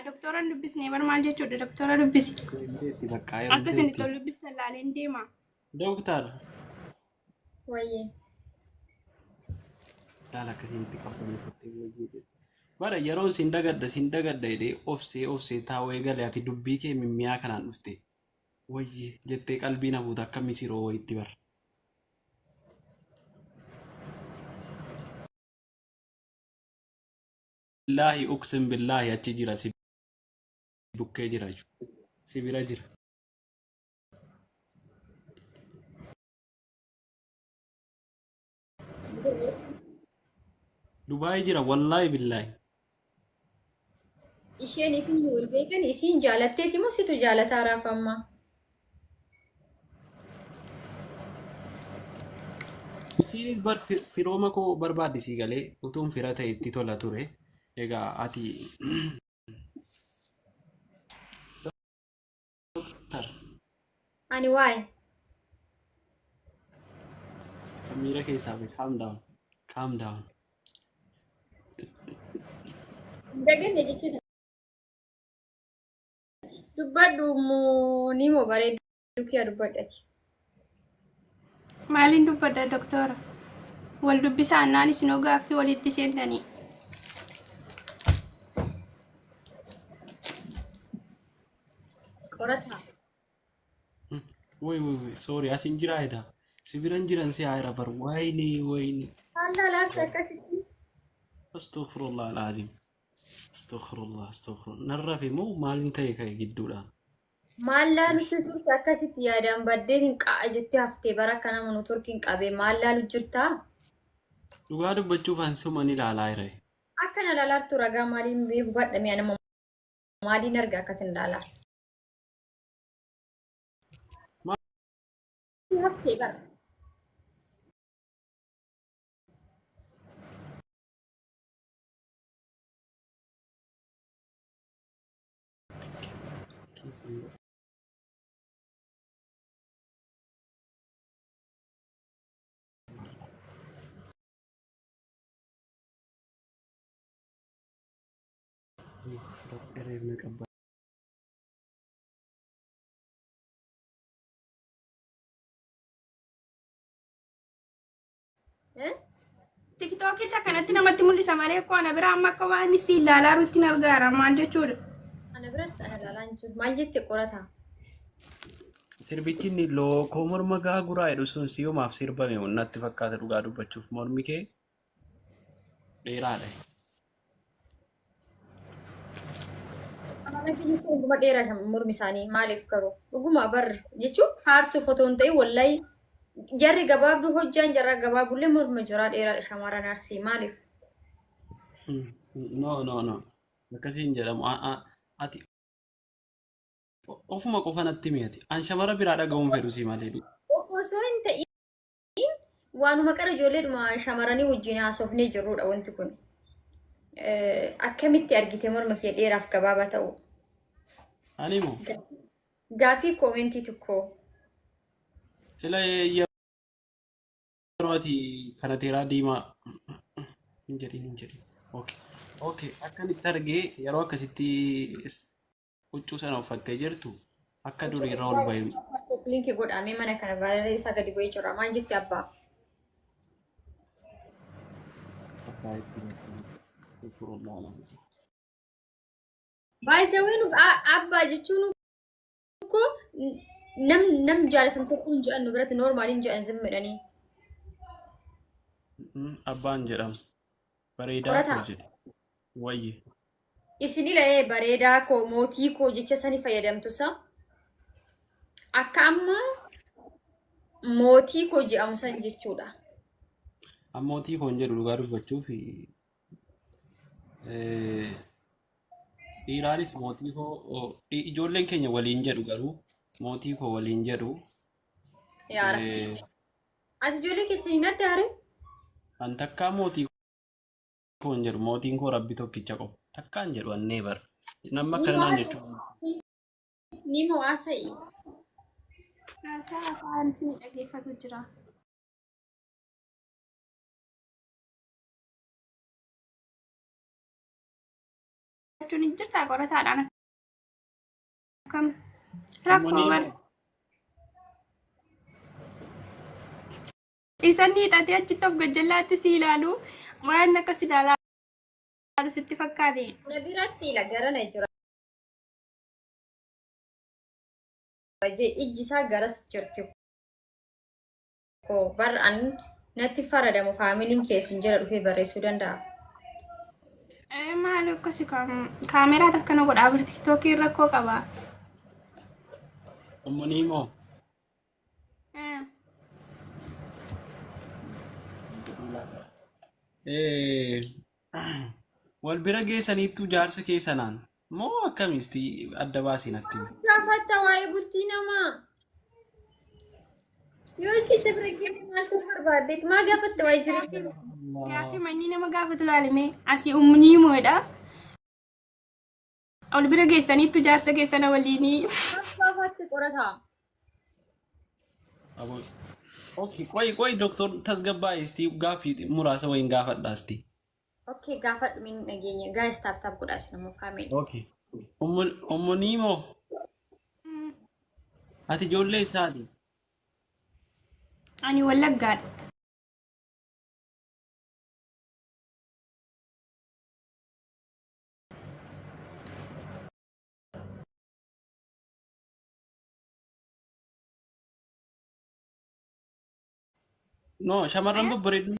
Doktora hin dubbisne bar maal jechuudha doktora dubbisi. Heerumteetti bakka Akka isin itti heerumteetti. ol dubbistan laaleen deema. Dooktar. Wayyee. Laala akkasiin itti qabbaneeffattee wayyee jedhe. Bara yeroon sin dagadda sin dagadda jedhee obsee obsee taa'uu eegale ati dubbii kee mimmi'aa kanaan dhufte. Wayyee jettee qalbii na buuta akka misiroo wayiitti bara. Billaahi uqsim billaahi achi jira si bukkee jira si bira jira. Dubaay jira wallaahi billaahi. Isheen fi inni wal beekan isiin jaalatteeti moo situ jaalataa raafamma? Isiinis bar firooma koo barbaaddi sii galee utuun fira ta'e itti tola ture. Egaa ati Doktar Ani waa'ee. kan miira keessaa fi calm down calm down. Hin daganne jechuudha. Dubbadhu moo ni moo bareedu kiyya dubbadhati. Maaliin dubbadha doktora? Wal dubbisaa annaan isinoo gaaffii walitti seentanii. Qorataa. Woy woy woy sorry asin jiraa edaa. Si biran jiran si haayira bar wayne wayne. Faallaa laafta akkasitti. Astaghfirullah alazim. Astaghfirullah astaghfirullah. Nan rafe moo maalin ta'e ka'e gidduudhaan. Maal laalutti turte akkasitti yaadaan baddee hin qa'a jettee haftee bara akka nama nu turkiin qabee maal laalu jirtaa? Dhugaa dubbachuuf an suman ilaalaa jira. Akka na laalaartu ragaa maaliin beeku hubadha mi'a nama maaliin arga akkatin laalaa. Haftee bara. Tiktookitti akkanatti namatti mul'isa malee koo ana bira amma akka waan si ilaalaa jirutti na gargaara maal jechuudha. Ana biratti ana ilaalaa hin jiru. Maal jette qorataa? Sirbichi inni lookoo morma gaaguraa jedhu sun si'umaaf sirbame natti fakkaata dhugaa dubbachuuf mormi kee dheeraadha. Amala kiyya kun dhuguma dheeraa kan mormi isaanii maaliif garuu dhuguma bar jechuun faarsuuf otoo hin ta'in wallahi jarri gabaabduu hojjaan jarraa gabaabullee morma jaraa dheeraadha shamarran arsii maaliif? No no no akkasiin jedhamu ati ofuma qofa natti himi ati an shamara biraa dhaga'uun fedhu si malee. Of osoo hin ta'in Waanuma qara ijoolleedhuma shamarranii wajjin haasofnee jirrudha wanti kun. Akkamitti argite morma kee dheeraaf gabaabaa ta'uu? Ani moo Gaaffii koomentii tokko. sila yeroo ati kana teeraa diimaa hin jedhin hin jedhin. Okay. Okay. Akkan itti argee yeroo akkasitti huccuu sana uffattee jirtu akka durii irra ol bahe. Linki godhamee mana kana vaayiralii isaa gadi bu'ee jira. Maal jette abbaa? Abbaa itti baasanii. Baay'isawee nu abbaa jechuun ko nam nam jaalatan tokko hin jedhan nu biratti noormaaliin jedhan zim jedhanii. Abbaan jedhamu. Bareedaa koo Qorataa. jedhe. Wayye. Isin ilalee bareedaa koo mootii koo jecha sani fayyadamtu sa akka amma mootii koo jedhamu san jechuudha. An mootii koo hin jedhu dhugaa dubbachuuf dhiiraanis mootii koo ijoolleen keenya waliin jedhu garuu mootii koo waliin jedhu. Yaa Rabbi. Ati ijoollee keessan hin addaare? An takkaa mootii koo hin jedhu mootiin koo rabbi tokkicha qofa takkaa hin jedhu annee bar namni akkana naan jechuun Ni mo'aasa'i. Haasaa afaan isin dhageeffatu jira. Jiraachuun hin jirtaa qorataadhaan akkam rakkoo bar. Isan hiixatee achitti of gajjallaatti si ilaalu waan akka si ilaalaa sitti fakkaate. Na biratti ila garana jira. Ijji isaa garas jirti. Koo bar an natti faradamu faamiliin keessun jala dhufee barreessuu danda'a. Ee maali akkasi kaameraa akkana godhaa bir tiktookiin rakkoo qaba. Ummunii moo? Ee. Wal bira geessaniittu jaarsa keessanaan moo akkamisti adda baasii natti himi. Gaafatta waa'ee bultii namaa. Yoo si isa bira geesse maaltu barbaaddeet maa gaafatta waa'ee jireenya namaa? Gaaffii manni nama gaafatu laalime asii umnii moodha. Ol bira geessaniittu jaarsa keessana waliinii. Maaf gaafatte qorataa? Aboo. Okay, qoy qoy doktor tasgabbaa'e isti gaaffii muraasa wayiin gaafadha isti. Okay, gaafadhu min dhageenya. Guys, tap tap godhaa isin immoo family. Okay. Ummu Niimoo ati ijoollee isaati. Ani wallaggaadha. No, shamarran babbareedduu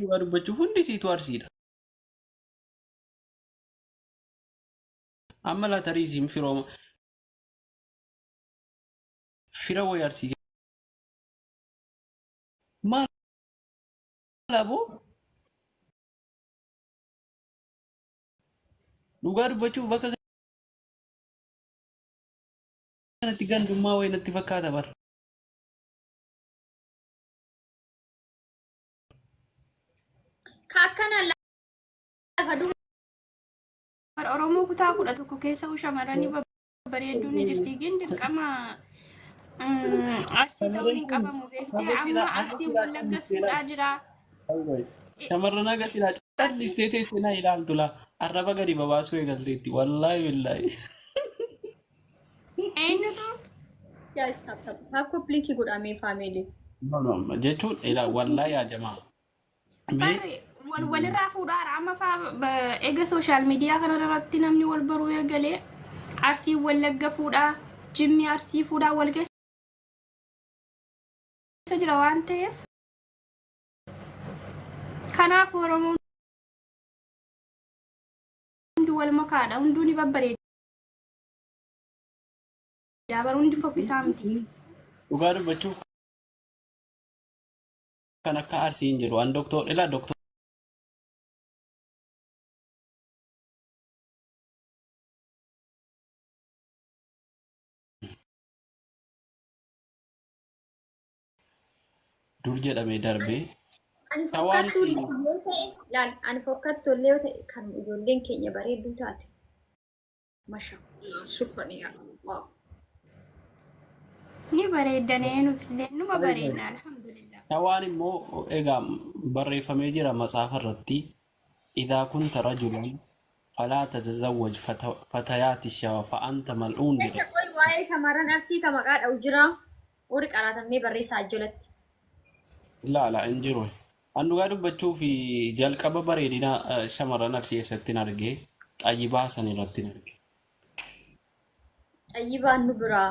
dhugaa dubbachuuf hundi isiitu arsiidha. Amma laa tarii isiin firooma fira wayi arsii maal aboo dhugaa dubbachuuf bakka kanatti gandummaa wayi natti fakkaata bara. Ka akkana lafa dur Bar Oromoo kutaa 11 keessa shamarranii babbareedduun ni jirti. Gin dirqama arsii ta'uun hin qabamu beektee amma arsiin wallaggas fuudhaa jira. Shamarran haga silaa callistee teessee na ilaaltu laa arraba gadi babaasuu eegalteetti wallaahi billaahi. Eenyutu Guys, tap tap. Tap copy link godhamee family. No, no, jechuun ilaa wallaahi yaa jamaa. Mee Barri wal walirraa fuudhaara amma faa eega sooshaal miidiyaa kana irratti namni wal baruu eegalee arsii wallagga fuudhaa jimmi arsii fuudhaa wal keessa jira waan ta'eef kanaaf Oromoon hundi wal makaadha hunduu ni babbareeda bara hundi fokkisaa miti. Dhugaa dubbachuuf kan akka arsii hin jiru. An doktor ilaa doktor dur jedhamee darbee Ani shawaanis fokkattuu illee yoo ta'e, laal, ani fokkattuu illee yoo ta'e kan ijoolleen keenya bareedduu taate. Masha Allah, shukran yaa Allah. Ni bareeddanee nutillee numa bareedna alhamdulillah. Shawaan immoo egaa barreeffamee jira matsaafa irratti idhaa kunta rajulan falaa tatazawwaj fatayaati shawa fa'anta mal'uun Keessa jedha. qoy waa'ee shamarran arsii ka maqaa dha'u jira. Warri qaraatamnee barreessaa jalatti. Laala hin jiru. An dhugaa dubbachuu fi jalqaba bareedina shamarran arsii eessatti hin arge xayyibaa san irratti hin arge. Xayyibaan nu biraa.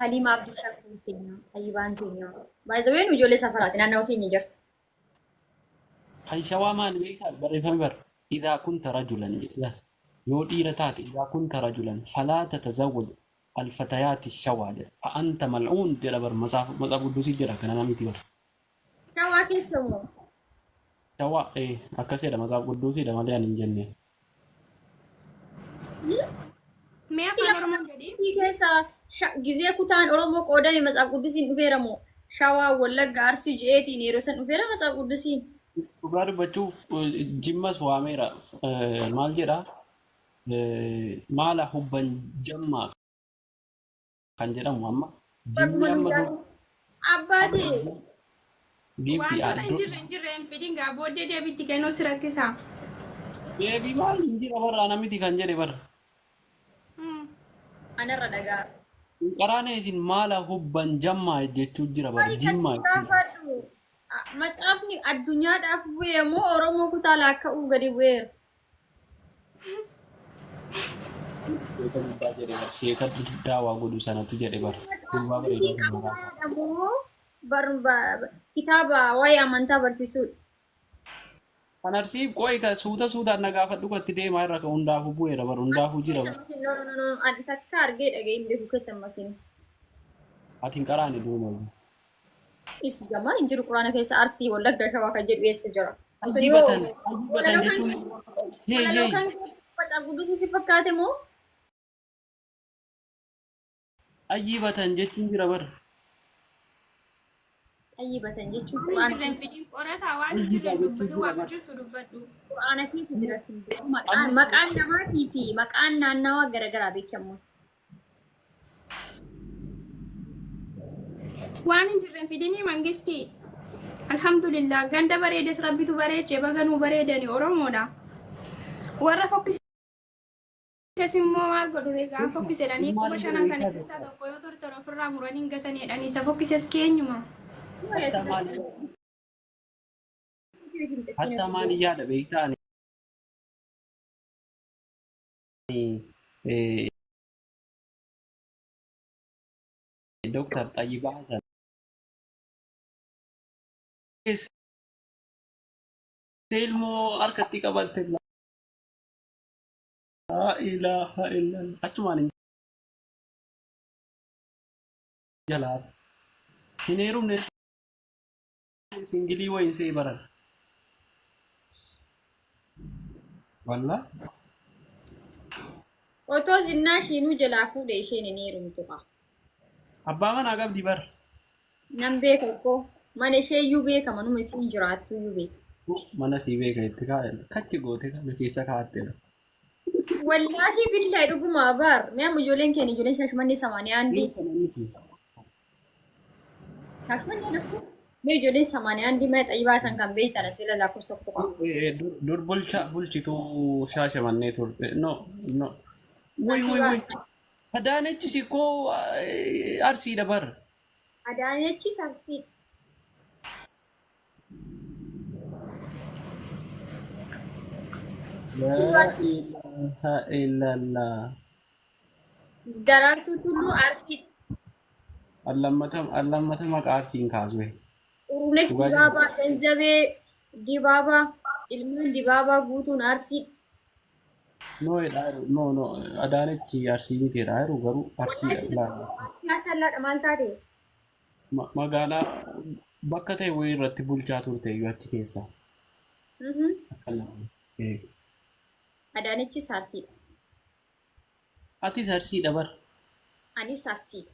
Haliima Abdii Shakuur keenya. Xayyibaan keenya. By the way nu ijoollee safaraati naannawa keenya jira. Kan shawaa maali beektaa barreeffame bara idhaa kunta rajulan jedha. Yoo dhiira taate idhaa kunta rajulan falaa tatazawwaj alfatayaati shawaa jedha. Fa'anta mal'uun jedha bar matsaaf qudduusii jedha kana namiti bar. Shawaa keessa moo? Shawaa akkas jedha matsaaf qudduusiidha malee ani hin jenne. Mee afaan Oromoon jedhi. Arsii keessa gizee kutaan Oromoo qoodame matsaaf quddusiin dhufeera moo? Shawaa, Wallagga, Arsii je'eetiin yeroo san dhufeera matsaaf quddusiin. Dhugaa dubbachuuf Jimmas waameera. Maal jedha? Maala hubban jammaa kan jedhamu amma jimmi Bakkuma amma dur hundaa abbaatee. Giiftii Wantoota hin jirre hin jirre hin fidin gaa booddee deebiitti kennuu si rakkisa. Deebii maal hin jira barra ana miti kan jedhe barra. Anarra dhagaa. Hin qaraane isin maala hubban jammaa jechuu jira bara Maali kan jimmaa si gaafadhu? Macaafni addunyaadhaaf bu'e moo Oromoo kutaa laakka'uu gadi bu'eera? Sheeka guddaa jedhe bar sheeka daawaa godhu sanatu jedhe bar gurbaa Macaafni bareedaa kan maqaa qabsaadha moo kitaaba waa'ee amantaa barsiisudha? Kan arsii qo'i ka suuta suutaan na gaafadhu katti deemaa irra ka hundaafuu bu'eera bar hundaafuu jira bar. No, no, no, ani takka argee dhaga'ee hin beeku keessa hin makin. Ati hin qaraane duuma. Is gamaa hin jiru quraana keessa Arsii Wallagga Shawaa kan jedhu eessa jira? Sun yoo Ayyibatan ayyibatan walaloo kan jechuun hee walaloo hee kan Macaafa Qudusii si fakkaate moo? Ayyibatan jechuun jira bar. Xayyibatan jechuun Waan hin quraana jirre hin keessa fidin qorataa waan hin jirre Ayyiba hin jechuun dubbatin jira waan bar. jirtu dubbadhu. Quraana keessa jira sun maqaan Ammas maqaan namaatii fi maqaan naannawaa garagaraa beekamu. Waan hin jirre hin fidinii mangistii. Alhamdulillah ganda bareedes rabbitu bareeche baga nuu bareedani Oromoodha. Warra fokkises immoo maal godhu ree gaafa fokkisedhanii 5000 kana keessaa tokko yoo tortoru ofirraa muranii hin gatanidhanii isa fokkises keenyuma. Hatta maali yaada beektaa ani Dr. Xayyibaa Hasan. Ilmoo harkatti qabatte laa ilaaha illallah achumaan hin jalaa hin heerumne singilii wayin see baran wallaa Otoo zinnaa ishiinuu jalaa fuudhe isheen hin heerumtu kaa. Abbaa manaa qabdi bar. Nan beeka ikkoo. Mana ishee iyyuu beeka manuma isiin jiraattu iyyuu beeka. Mana sii beeka itti kaa kachi goote kana keessa kaa'atte. Wallaahi billahi dhuguma baar. Mee amma ijoolleen keenya ijoolleen shaashmannee samaaniyaa andii. Beeka namni sii. Shaashmannee dhuftu. Mee ijoolleen samaaniyaa andii mana xayyibaa san kan beektan asirra lakkoofsa tokko qaba. Dur bulcha bulchituu shaashamannee turte. No, no. Way, way, way. Adaanechis ikkoo Arsiidha bar. Adaanechis Arsii. Laa ilaaha illallah. Daraartuu Tulluu Arsii. Allammata allammata maqaa Arsiin kaasu. Xurunesh Dhugaa jirtu. Dibaabaa, Ganzabee Dibaabaa, ilmaan Dibaabaa guutuun Arsii. No jedhaa jiru. No no Adaanechi Arsii miti jedhaa jiru garuu Arsiidha ilaala. Arsii Asallaadha maal taate? Magaalaa bakka ta'e wayii irratti bulchaa turte iyyuu achi keessa. Akka nama. Adaanechis Arsiidha. Atis Arsiidha bar. Anis Arsiidha.